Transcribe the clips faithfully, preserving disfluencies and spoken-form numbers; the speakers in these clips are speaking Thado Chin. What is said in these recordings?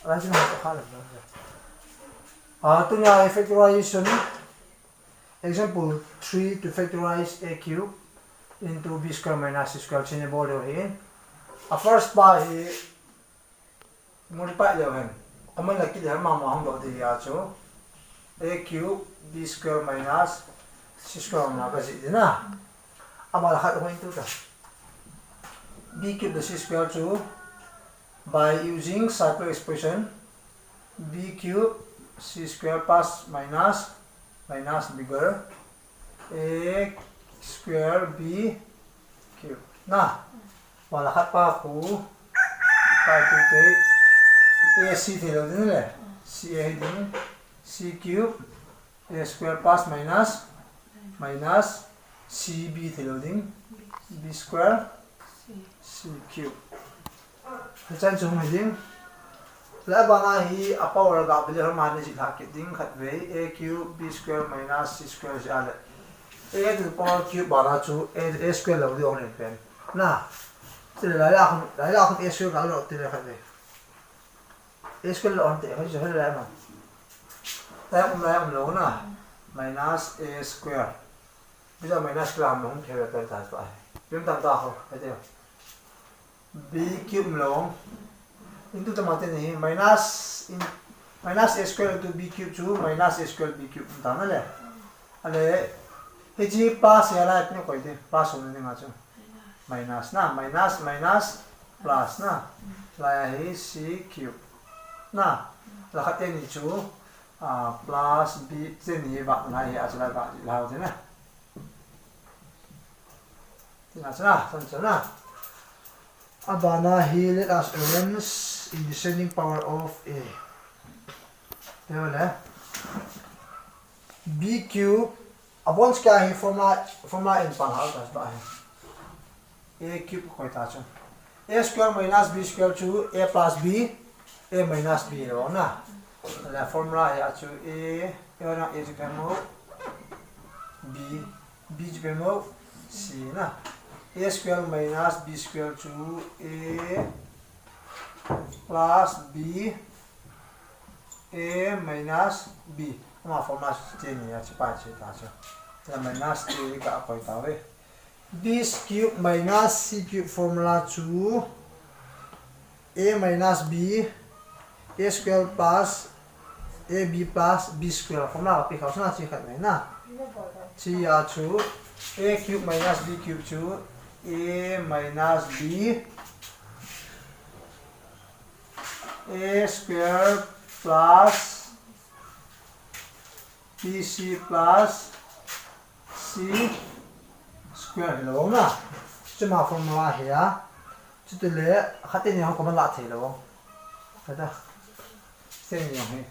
Rising high to high level. Ah, tunia factorization. Example three to factorize a cube into b square minus c square chini bol leu hin. A first pa hi multiply leu hin. Common la kit leu mama hung doh ding ahi chu. A cube b square minus c square ma ka jih ding a. Ama la khat hung into ta. B cube le c square chu by using circle expression, b cube c square plus minus minus bigger a square b cube. Na, wala khat pa khu, pa tu te, a c thei lou ding le, c a ding, c cube, a square plus minus, minus, c b thei lou ding, b square, c cube. Hichan chu hung hi ding. Le abana hi a power ga bile hor mani jih lha kit ding khat vei, a cube b square minus c square jih a le. A to the power cube bana chu a, a square lou ding ong le pen. Na. Chule lai la khun, lai la khun a square ga lou ti le khat vei. A square lou ong ti, hoi chu hoi lai ma. Lai um lai um lou na. Minus a square. Bisa minus square ham hung thei ve pen ta chu ai. Yun tam ta ho, hei te. B cube um lou. Into tama te ni minus in, minus a square into b cube chu minus a square b cube um ta na le. Ale, hichi plus ya la ni koi te, plus um ni nga chu. Minus na, minus, minus, plus na. La ya hi c cube. Na, la khat te ni chu, ah, plus b, te ni va na hi a chu la va, la te na. Tina chana, chan chana. Abana hi let us arrange in descending power of a. Teo le. B cube. Abon square hi formula, formula in pan hal ta ba hi. A cube koi ta chu. A square minus b square chu a plus b, a minus b lo na. La formula hi a chu a, a na a chu pemo, b, b chu pemo, c na. A square minus b square chu a plus b, a minus b. Ama formula chu te ni a chu pa chu ta chu. La minus a ka koi ta ve. B cube minus c cube formula chu a minus b, a square plus ab plus b square formula pi khau sana chi khat mai na. Chi a chu a cube minus b cube chu a minus b, a square plus bc plus c square hi lo na. Chuma formula hi a. Chuti le, khat ni ho common la thei lo. Kata. Ten ni hi.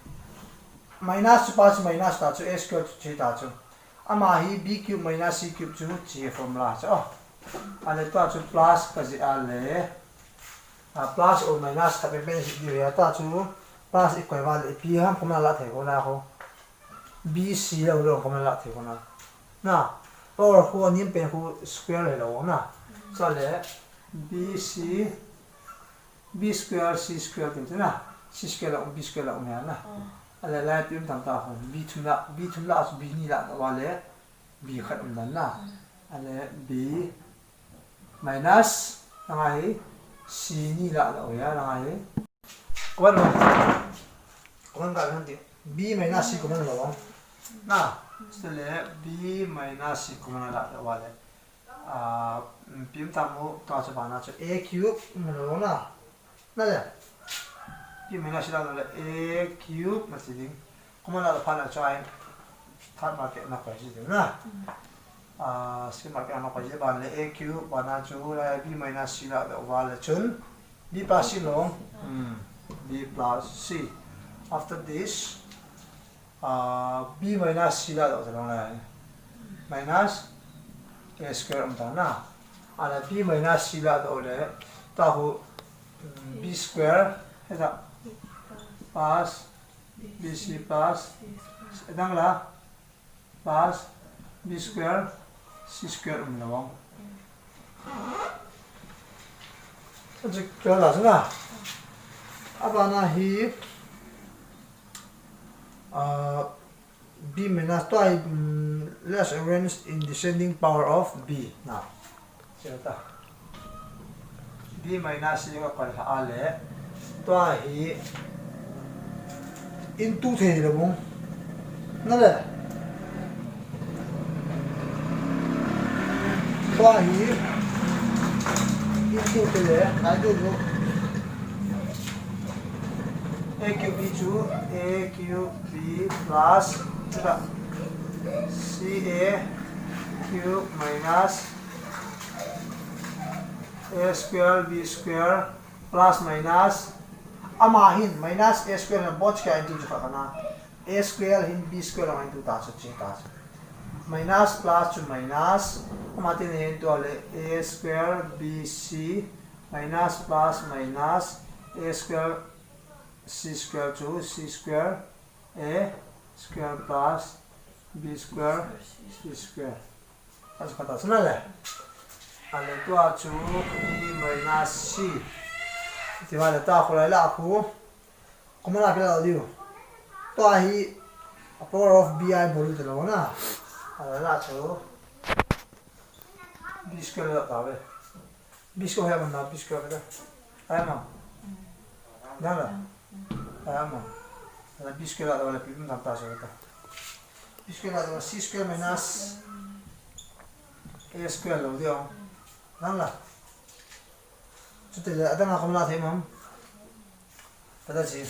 Minus chu pa chu minus ta chu a square chu chi ta chu. Ama hi b cube minus c cube chu chi formula chu. A le ta chu plus ka ji a le. A plus or minus khat pen pen hi di ta chu. Plus i koi va le pi ham common la thei ko na ho. B C lo lo kong la thei kona. Na, power khu a nim pen khu square hi lo na. Chule B C, B square, C square ti na. C square lo, B square lo na na. A le lai pi um tam ta khu. B thum la, B thum la, B ni la, wa le B khat um dan na. A le B minus, na ngai, C ni la lo ya, na ngai. Kuan lo. Kuan ka han ti. B minus C kuan lo. Na, sele B minus C kuan la la wa le. A, pim tamu to cha ba na cha A cube lo na. Na le. B minus C la le A cube na si ding. Kuan la pha na cha ai. Third mark na pa si ding na. Ah, square mark ana pa je ban le A cube, bana chu la B minus C la le over le chun B plus C lo. Hmm. B plus C. After this, ah, B minus C la le over le minus A square um ta na. Ala B minus C la le over le ta hu, mm, B square, heta plus B C plus, dang la, plus B square, C square um lo. Aji kya la sina? Abana hi, ah, B minus, tua hi, mm, let's arrange in descending power of B. Na. Seta. B minus C ka koi kha a le. Tua hi into thei le bung. Na le. Tua hi into thei le, na du du. A cube chu A cube B plus, chuta C A cube minus A square B square plus minus, ama hin minus A square na bot kya into chu kha na, A square hin B square la into ta chu chi ta chu. Minus plus chu minus, ama tin hin tua le A square B C minus plus minus A square C square chu C square A square plus B square C square. Achu kha ta chu na le. A le tua chu B minus C. Ti va le ta khu lai la khu. Common la kila diu. Tua hi a power of B I bol te lo na. A le la chu. B square la ta ve. B square hai man na, B square ka. Hai ma. Dang la. Hai ma. La B square la wala pi mun tam ta so ka. B square la C square minus A square lo diu. Dang la. Chuti le adang a common la thei mam. Pada chi.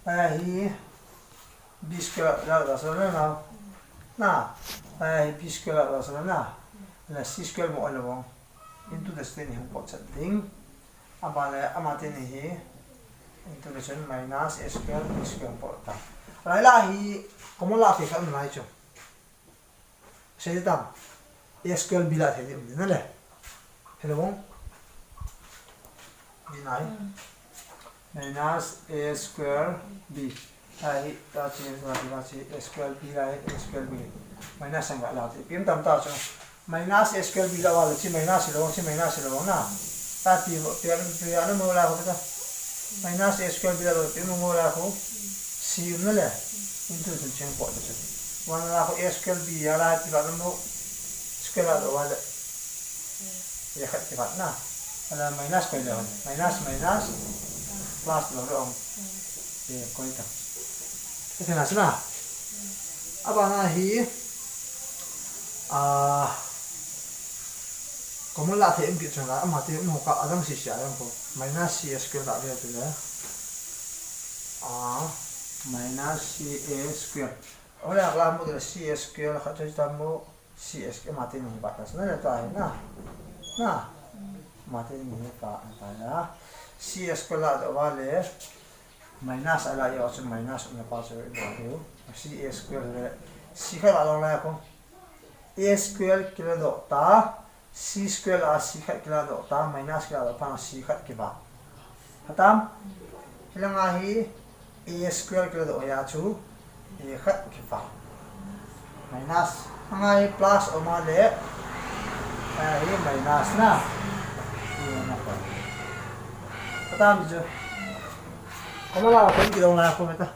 Aya hi B square la da so na. Na. Aya hi B square la da so na. La C square mo ala wang. Into the stain hi hung pot chat ding. Ama le, ama te ni hi. Into the stain minus A square, B square pot ta. Lai la hi, common la thei kha um lai chu. Sei tam. A square B la thei um na le. Hello. B nai. Minus A square B. Ahi, ta chi, ta chi, ta chi, A square B la, A square B. Minus sang la, la, pim tam ta chu. Minus A square B la, wala chi minus lo, chi minus lo na. Ta pi, pi, pi, ana mo la, ko ta. Minus A square B la, pi mo la, ko. Si um na le. Into sun cheng po ta chu. Wala ko A square B ya la, pi la mo. Square la, wala. Ya khat kibat na. Ala minus koi le. Minus, minus. Plus lo lo. Ye, koi ta. Ese na sina. Abana hi. Ah. Common la thei um kit chang la. Ama te um ho ka adang si si adang ko. Minus C A square la ve te le. Ah. Minus C A square. Ola la mo de C A square khat chu ta mo. C S K, ama te ni hi bat ta, na le ta hi na. Na. Ama te ni hi ta, ta ya. C S K la da wa le. Minus ala ya chu minus na pa chu do do. C S K le. C kha la lo la ko. A square kila do ta. C square a C khat kila do ta, minus kila do pa C khat kiba. Phatam? Hilanga hi A square kila do ya chu A khat kiba. Minus. Anga hi plus oma le. A hi minus na. Phatam chu. Koma la ko ki do na ko meta.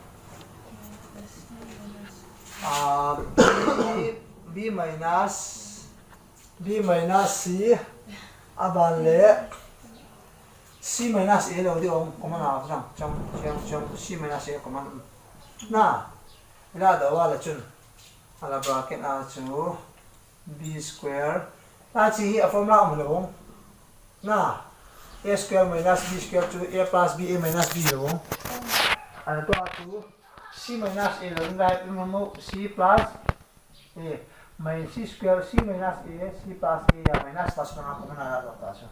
Ah, B, B minus B minus C, aban le C minus A lo di ong, common a chang, chang, chang, chang, C minus A common. Na, ila da wa la chun. Ala bracket a chu B square. Na chi hi a formula um lo. Na, A square minus B square chu A plus B, A minus B lo. Ala to a chu C minus A lo, ngai, mo, mo, C plus A, minus C square, C minus A, C plus A, ya minus plus na common a la ta chu.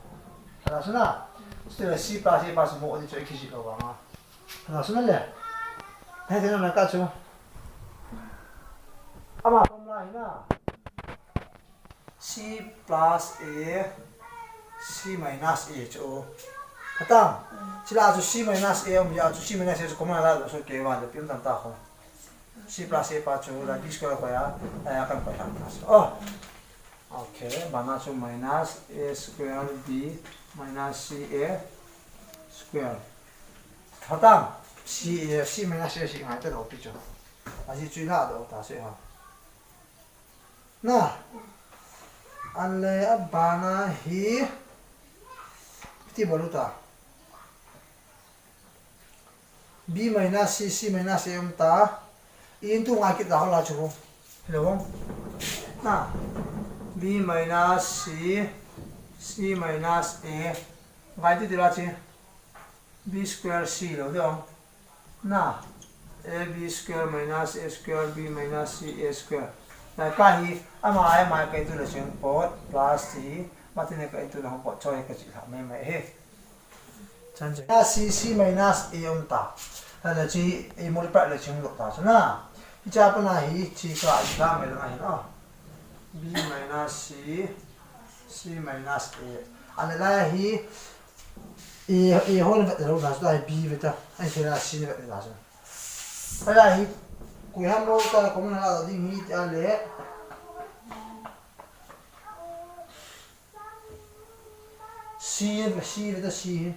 Ala suna. Still C plus A plus mo di chu ikisi lo ba ma. Ala suna le. Hai te na ka chu. Ama formula hi na. C plus A, C minus A chu. Khatam. Chila chu C minus A um ya chu C minus A chu common la lo so ke wa le pim tam ta kho. C plus A pa chu la B square ko ya, la ya kan ko ya. Oh. Okay, bana chu minus A square B minus C A square. Phatang, C, eh, C minus A C ngai ta lo pi chu. A C chu la do ta se ha. Na. An le a bana hi. Ti bolu ta. B minus C, C minus A um ta. Into ngai kit da ho la chu. Hello. Na. B minus C, C minus A. Ngai ti ti la chi. B square C lo dong. Na. A B square minus A square B minus C A square. Na ka hi, ama, ama ka into le ching pot plus C. Mati ne ka into le pot choi ka chi la mai mai he. Chan chu. Na C, C minus A um ta. Na le chi, A multiply le ching lo ta chu na. Hi cha pa na hi, chi ka i ka mai la na hi na. B minus C, C minus A. A le la hi, A, A ho le vet lo na, so B ve ta. Ai, se la C le vet na so. Ai la hi, kui ham lo ta, common la ding hi ti a le. C, C ve ta C hi.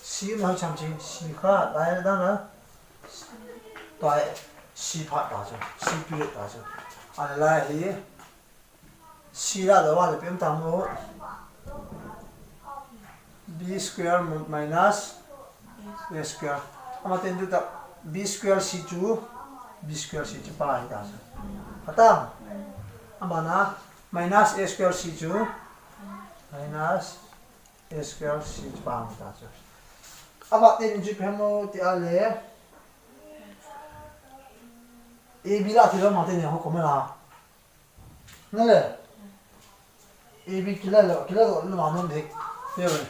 C ma hi cham chi, C kha, ai la dang na. Tua C phat ta chu, C pi ta chu. A le la hi. C la do va le pem ta mo. B square minus A square. Ama ten tu ta B square C chu, B square C chu pa hi ta chu. Phatang. Ama na minus A square C chu, minus A square C chu pa hi ta chu. Ama ten chu pem mo ti a le. A B la ti lo ma ten ho ko ma la. Na le. A B kila lo, kila lo, lo ma non de. Te we.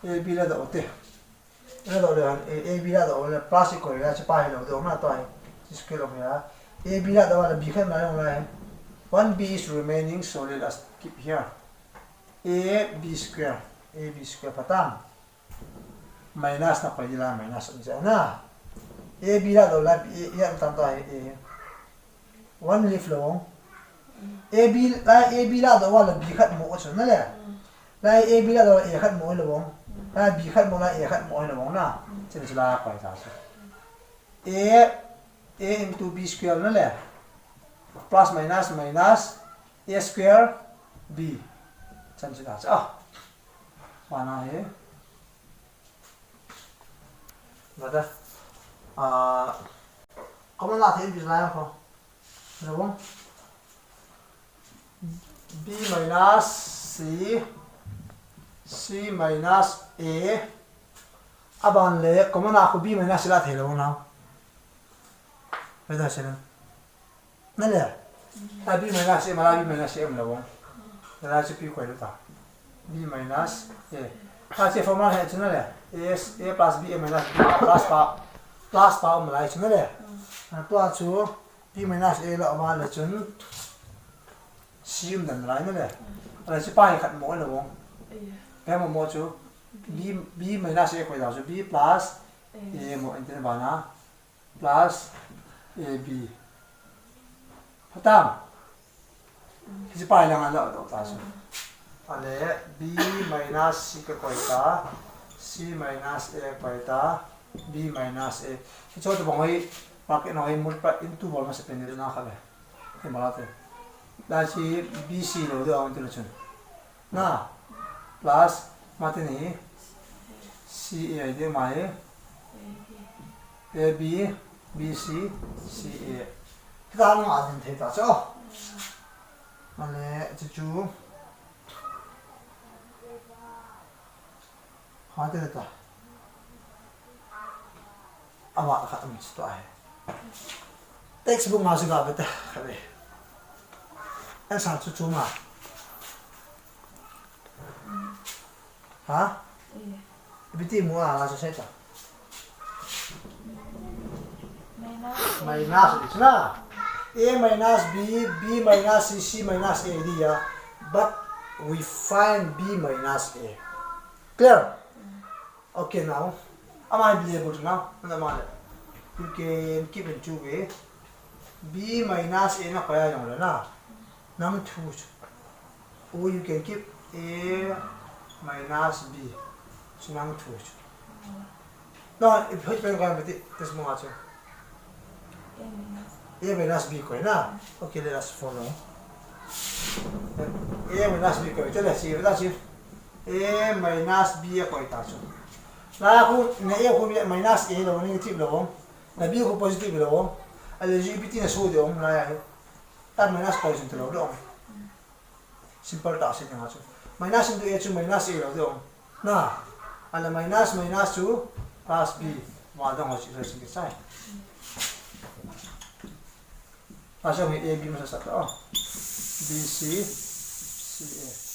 A B la do te. La do le, A, A B la do le, plus ko ya, chi pa hi lo do na to ai. Chi square lo ya. A B la do le, B khat na lo le. One B is remaining, so let us keep here. A B square, A B square phatang. Minus na koi la minus um je na. A B la do la, A, A um tam ta hi, A. One leave lo. A B la, A B la do wa la B khat mo chu na le. La A B la do A khat mo lo. La B khat mo la A khat mo lo na. Chen chu la koi ta chu. A, A into B square na le. Plus minus minus A square B. Chan chu ta chu. Ah. Mana he. Nada. Ah, common la the in English la ko. Hello. B minus C, C minus A. Aban le, common a ko B minus C la the lo na. Pai da se na. Na le. A B minus A, ma la B minus A um lo. Na la chu pi koi lo ta. B minus A. Ka che formula he chu na le. A, A plus B, A minus B, plus pa, plus pa um lai chu na le. A tua chu B minus A la ma le chun C um dan lai na le. A le chu pa he khat mo lo. Pe mo mo chu. B, B minus A koi da chu B plus A mo ente ba na. Plus A B. Phatang. Hiche pa hi lang a lo, lo ta chu. A le B minus C ka koi ta. C minus A koi ta. B minus A. Hiche chu bang hoi, bracket hoi multiply into bol masa pen ni na kha le. Hi ma la te. La C B C lo de ang tu le chun. Na, plus, ma te ni, C A de ma e, A B, B C, C A. Kita nung a din thei ta cho. Ma le, chu chu. Ha te ta. Awa khat um chu to ai. Textbook ma chu ga beta khat le. Answer chu chu ma. Ha? Biti mu a la sa se ta. Minus. Minus, it's na. A minus B, B minus C, C minus A di ya. But we find B minus A. Clear? Okay, now. Ama hi B le bol chu now. Ana ma le. You can keep in two way. B minus A na koi a jong le na. Nang thu chu. Or you can keep A minus B. Chu nang thu chu. No, if hoi pen koi mati, this mo achu. A minus B koi na. Okay, let us follow. A minus B koi, chale, si, beta si. A minus B a koi ta chu. Na khu, na A khu minus A lo, negative lo. Na B khu positive lo. Ale ju ipi ti na so de ong, na ya. Ta minus positive lo de ong. Simple ta se na chu. Minus into A chu minus A lo de ong. Na. Ale minus minus chu plus B. Wa dong ho si re sin ke sai. Ta se hi A B masa sa ta. B C C A.